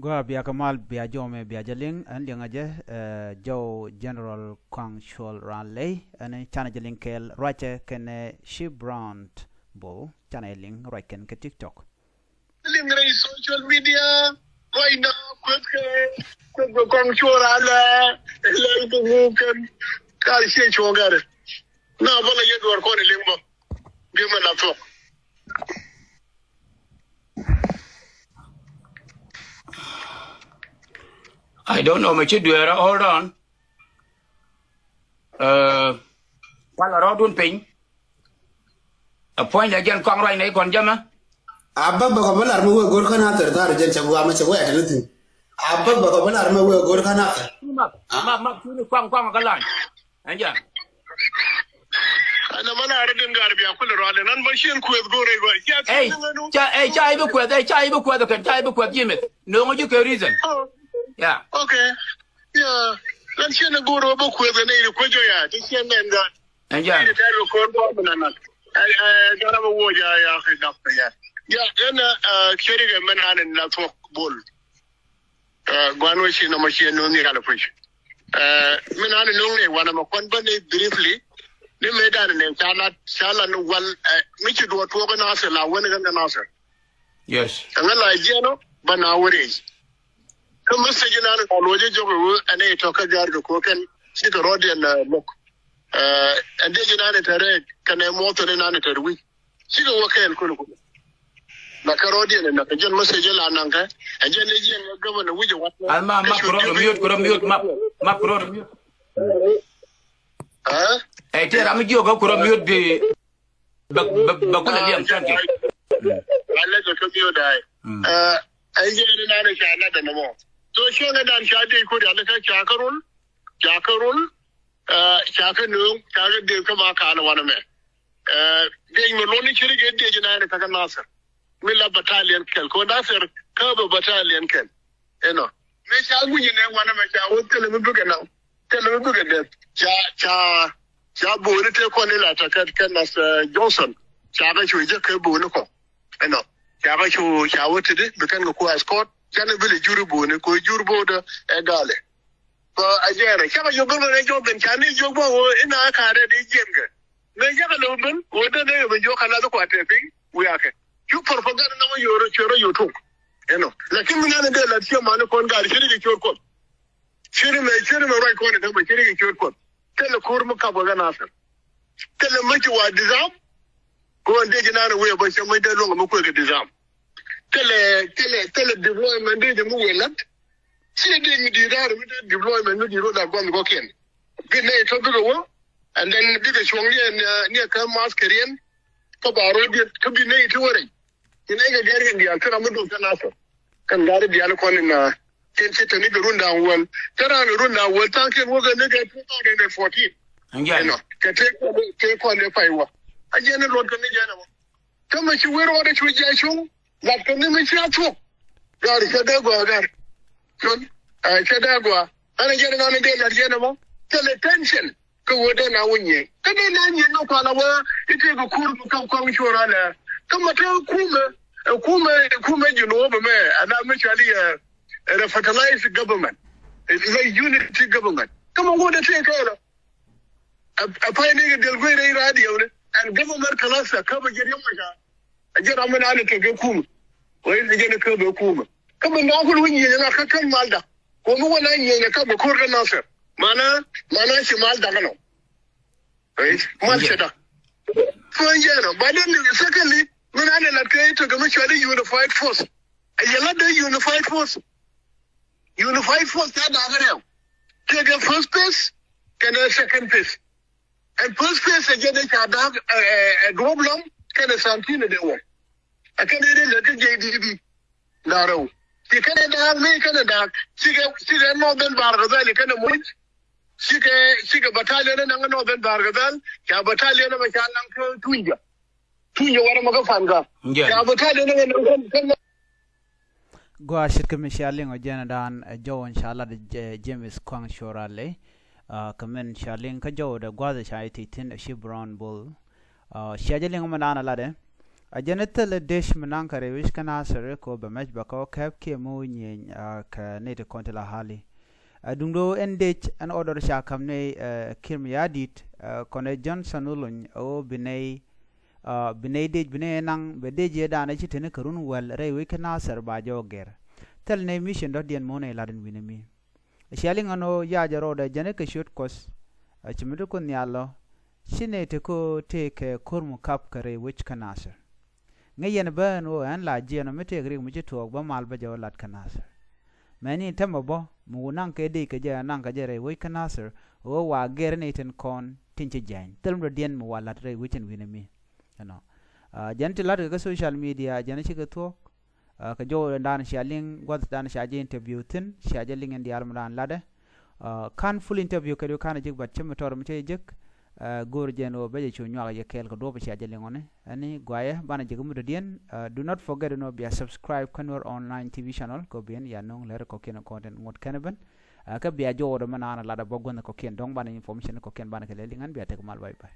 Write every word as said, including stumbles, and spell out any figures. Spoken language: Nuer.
Gua bia kɛ mal bia jɔmɛ bia jɛ liŋ ɛn liŋ a jɛ, eh, jɔw General Kuaŋ Cuɔl Raan Ley ɛn canɛ jɛ liŋ kɛɛl ruacɛ kɛnɛ Chief Brown Bol canɛ jɛ liŋ ruac kɛn kɛ TikTok. Liŋ rɛy social media ruacnɔ kueth kɛ kueth kɛ Kuaŋ Cuɔl Raan Ley lɛl kɛ ŋu kɛn ka ciɛ cuɔ gɛrɛ. Na bä la yɛ duɔr kɔn liŋ bä. Bi mɛ la thuɔk. I don't know, mɛ ci dueerä, hold on. Uh, pal a rɔɔdun piny. A puɔ̱ny la jɛn kɔaŋ ruac nɛ ikɔn jamɛ. A bä bä kɔ bä lar mi wee go̱r kä Nathir dhar jɛn cɛ guamä cɛ wee tɛn thin. A bä bä kɔ bä lar mi wee go̱r kä Nathir. Map, map, map, tuni kɔaŋ kɔaŋ kä lany. Ɛn jɛn. Ana mana rɛ den gar bia kulɛ rɔalɛ nan ba cien kueth go̱r rɛ gɔy. Cia Ey, ca, ey, ca ibi kueth, ey, ca ibi kueth kɛn, ca ibi kueth jimith. Noŋo ji kɛ reason. Oh. Yeah. Okay. Yeah. Nan cien go̱r rɛ ba kueth kɛn ey kueth jɔ ya. Ti cien nɛn gan. Ɛn jɛn. Ey tɛr kɛ ko̱r bɔ mi nan nan. Ey, ey, jɔra ba wo ya, ya, kɛ dap ya. Ya, ɛn, uh, kiɛri kɛ mɛ nan in la thuɔk Bol. Uh, guan wä ci nɔmɔ ci nuŋ ni kal puc. Uh, mi nan nuŋ ni wanɛ mɛ kɔn bä ni briefly. Ni mɛ dan ni ca lat, ca lat ni wal, uh, mi ci duɔ tuɔk ni Nasir la wä ni kɛ Nasir. Yes. Ŋä la jiɛn ɔ bä na wä rɛy. Kä message nan ka luɔc jɔk wä ɛn ɛ tɔ kä gar kɛ ko kɛn ci kɛ rɔdiɛn, uh, lok. Uh, ɛn dee ji nan tɛrɛ kɛn ɛ mɔtɔ ni nan tɛrɛ wi̱c. Cikɛ wä kɛɛl kul kul. Na kɛ rɔɔdiɛn na kɛ jɛn message la naŋ kɛ. Ɛ jɛn ni jiɛn ni governor wi̱c ɛ wat. Al ma, map kɛ rɔɔd mute, kɛ rɔɔd mute, map, map kɛ rɔɔd mute. Ɛ? Ɛ, tëë ram mi jiök kɛ rɔɔd mute bi bɛ, bɛ, bɛ kulɛ liɛm, thank you. Alɛ kɛ kɛ mute ay. Mm. Ɛ, ɛ jɛn ni naan ca lat ɛn ɛmɔ. So cieŋɛ dan ca dee kuri alɛ kɛ ca kɛ rul, ca kɛ rul, ɛ, ca kɛ nööŋ, ca kɛ dee kä ma kaal wanɛ mɛ. Ɛ, diec mi luɔt ni ci ri kɛ diec inɛ ni kä kä Nasir. Mi la battalion kɛl, kɛ Nasir kä bɛ battalion kɛl. Inɔ. Mi ca guic inɛ wanɛ mɛ ca wä thilɛ mi bikɛ naŋ. Thilɛ mi bikɛ deth. Ca, ca, ca bo̱o̱ni tëë kɔn ila tɛ kɛ, kɛ Nath, ɛ, Johnson. Ca kɛ cu jek kɛ bo̱o̱ni kɔ. Inɔ. Ca kɛ cu, ca wä tidi, bi kɛn kɛ ku escort. Canɛ bi lɛ juri bo̱o̱ni, kɛ jur bo̱o̱dɛ, ɛ, galɛ. Bä a jɛɛrɛ cakɛ jɔ ben kɛ jɔ ben ca ni jɔ bä wä ina ka rɛ di jiɛn kɛ. Mɛ cakɛ lɛ ben wä dee dee ben jɔ ka lath kua tɛ piny wiakɛ. Cu propaganda na mɔ yoro coro yotok. Ɛnɔ. Lakin mi nani dee la tiɛ mani kɔn gar ciri kɛ cor kɔn. Ciri mɛ ciri mɛ ruac kɔn dee mɛ ciri kɛ cor kɔn. Tɛlɛ kur mi kap wä kɛ Nasir. Tɛlɛ mɛ ci wa disarm. Kɔn dee ji nani wee bä cɛ mɛ dee luɔŋ mɛ kuɛ kɛ disarm. Tɛlɛ, tɛlɛ, tɛlɛ deployment dee jɛ mi wee lat. Ciɛ dee mi di̱i̱t raar mi dee deployment mi di̱i̱t wä la gua̱n kɔkiɛn. Bi nɛy tɔ bikɛ wä, and then bikɛ cuɔ̱ŋ ni ɛn, uh, ni ɛ kä math kɛ riɛn. Kä ba ro̱diɛn kä bi nɛy ti wä rɛy. Ci nɛy kɛ gɛr kɛn diaal kä ram mi duɔth kä Nasir. Kɛn gari diaal kɔn in, uh, kɛn ci te ni kɛ run da̱a̱ŋ wäl. Kä ram in run da̱a̱ŋ wäl tha̱a̱ŋ kɛn wä kɛ ni kɛ two thousand and fourteen. Ɛnɔ kɛ te, te kɔn ni pay wä. A jɛn ni luɔt kɛ ni jɛn ɛ wä. Kä mi ci wër ɣɔt ɛ cu jiac cuŋ lat kɛ ni mi ci a thuɔ̱k. Gari cɛ dee gɔaa gari. Cun ɛ cɛ dee gɔaa. Ɛn ɛ jɛn ɛnɔn ɛ dee lat yɛn ɛmɔ thilɛ tension. Kä wä dee na wä nyieny kä dee na nyieny ni kual a wä i̱ tëëk ɛ kur mi käp kɔŋ cuɔr alɛ. Kä mɛ te kumɛ ɛ kumɛ ɛ kumɛ ji̱n wä bɛ mɛ ɛna mi cuali ɛ revitalized government. Ɛ unity government kä mɛ wä dee tëëk kɛ ɛlɔ. Ɛ pay ni kɛ diɛl guey rɛy radio ni ɛn government kɛ la sɛ kä bɛ jɛ riɛm mɛ ca. Ɛ jɛ ram mi nani kɛ kɛ kumɛ. Wee ɛ jɛ ni kɛ bɛ kumɛ kä bɛ nɔɔk kul wä nyieny ŋa kä kän mal dak. Kɛ mi wä na nyieny kä bɛ ko̱r kä Nasir. Mana mana ci mal dak ɛnɔ. Mal cɛ dak. Fɛ jɛ nɔ ba den ni secondly mi nani lat kɛ i̱ tekɛ mi cuali unified force. Ɛ yɛ lat dee unified force. Unified force ca da̱a̱k rɛw. Tekɛ first phase kɛnɛ second phase. Ɛn first phase ɛ jɛ dee ca da̱a̱k ɛ duɔ̱p lɔ̱ŋ kɛnɛ seventeen ɛ dee wä. Ɛ kɛnɛ dee lɛ kä J D B. Da̱a̱k rɛw ci kɛnɛ da̱a̱k mi kɛnɛ da̱a̱k cikɛ cikɛ Northern Bahr el Ghazal kɛnɛ moc. Cikɛ cikɛ battalion ɛ naŋ Northern Bahr el Ghazal ca battalion ɛ mɛ ca naŋ kä Tunya. Tunya warɛ mɛ kä Pangak. Ca battalion ɛ mɛ naŋ kä Gua shit kɛ mi cia liŋ ɔ jɛn dan ɛ jɔw in ca lat ɛ James Kuaŋ Cuɔr Alɛ. Kɛ min cia liŋ kä jɔw dɛ guath ca i̱ ti thin ɛ Chief Brown Bol. Cia jɛ liŋ mɛ dan ɛ lat ɛ. A jɛn i̱ thilɛ dec mi naŋ kɛ rɛy wec kä Nasir kɛ ɣöö bɛ mɛc bɛ kɛ wä kɛp kiɛ mi wä nyieny kɛ nɛy ti kɔn ti la hali. Ɛ duŋdɛ ɣöö ɛn dec ɛn order ca ka̱m nɛy ɛ Kiir Mayardit kɔnɛ Johnson Olony ɛ ɣöö bi nɛy bi nɛy dec bi nɛy ɛ naŋ bɛ dec yɛ da̱a̱n ɛ ci teni kɛ run wäl rɛy wec kä Nasir ba jɔw gɛr. Thil nɛy mission dɔ̱diɛn mi wä nɛy la̱t ɛn wi̱nɛ mi. Cia liŋ ɛn ɣöö yac ɛ rɔɔdɛ jɛn i̱ kɛ ciöt Kuɔth ɛ ci mi ti Kuoth Nhial lɔ ci nɛy ti kä tëëkɛ ko̱r mi kap kɛ rɛy wec kä Nasir. Ŋäc yɛn bä ɛn ɣöö ɛn la jiɛɛn ɔ mi tëëk rik mi ci tuɔɔk bä mal bä jɛ wä lat kä Nasir. Mɛni tämɛ bä mi wä naŋ kɛ dec kɛ jɛ ɛ naŋ kɛ jɛ rɛy wec kä Nasir ɣöö wa gɛr ni tin kɔn tin ci jɛny thil mi dɔ̱diɛn mi wa lat rɛy wec ɛn wi̱nɛ mi. Ɛnɔ jɛn ti lat kɛ kä social media jɛn cikɛ thuɔ̱k. Kɛ jɔw dan cia liŋ gua̱th dan cia jɛ interview thi̱n cia jɛ liŋ in diaal mi dan latdɛ. Kan full interview kɛ diw kan jik bat cä mi tɔr mi cä jik. Go̱o̱r jɛn ɣöö bɛ jɛ cu nyuak yɛ kɛɛl kɛ duɔ̱p cia jɛ liŋ ɔni ɛni guayɛ banɛ jik mi dɔ̱diɛn. Do not forget ɛn ɣöö bia subscribe kä Nuer Online T V channel kɛ biɛn ya no̱o̱ŋ lɛr kɔkiɛn kɔn tin ŋuɔ̱t kɛn ben. Kä bia jɔwdɛ mi naan latdɛ bä guänh kɔkiɛn dɔ̱ŋ banɛ information kɔkiɛn banɛ kɛ lɛ liŋ ɛn bia tek mal bye bye.